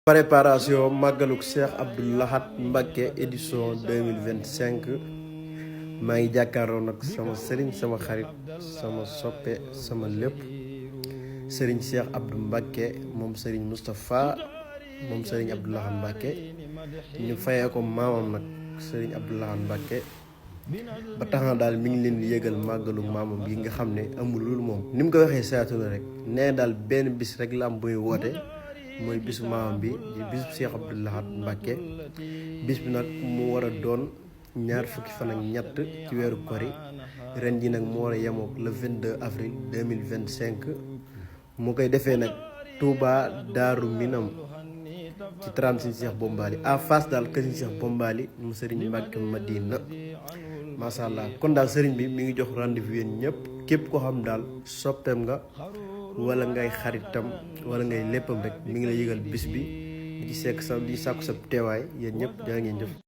préparation màggaluk Cheikh Abdou Lahad Mbacké édition 2025 maa ngi jàkkaarloo nag sama sëriñ sama xarit sama soppe sama lépp sëriñ Cheikh Abdou Mbacké moom sëriñ Moustapha moom sëriñ Abdou Lahad Mbacké ñu fayee ko maamam nag sëriñ Abdou Lahad Mbacké ba tax na daal mi ngi leen di yëgal màggalu maamam gi nga xam ne amul loolu moom ni mu ko waxee saatu la rek nee daal benn bis rek la am buy woote mooy bisu maamam bi di bisu Cheikh Abdou Lahad Mbacké bis bi nag mu war a doon ñaar fukki fan ak ñett ci weeru kori ren ji nag mu war a yemook le 22 avril 2025 mu koy defee nag Touba Daaru Minam ci 36 Cheikh Bombali à face daal kër Cheikh Bombali mu sëriñ Mbacké Madina macha allah kon daal sëriñ bi mi ngi jox rendez-vous yéen ñëpp képp ko xam daal soppeem nga wala ngay xaritam wala ngay léppam rek mi ngi la yëgal bis bi di sàkku sa teewaay yéen ñëpp jaa ngeen jëf.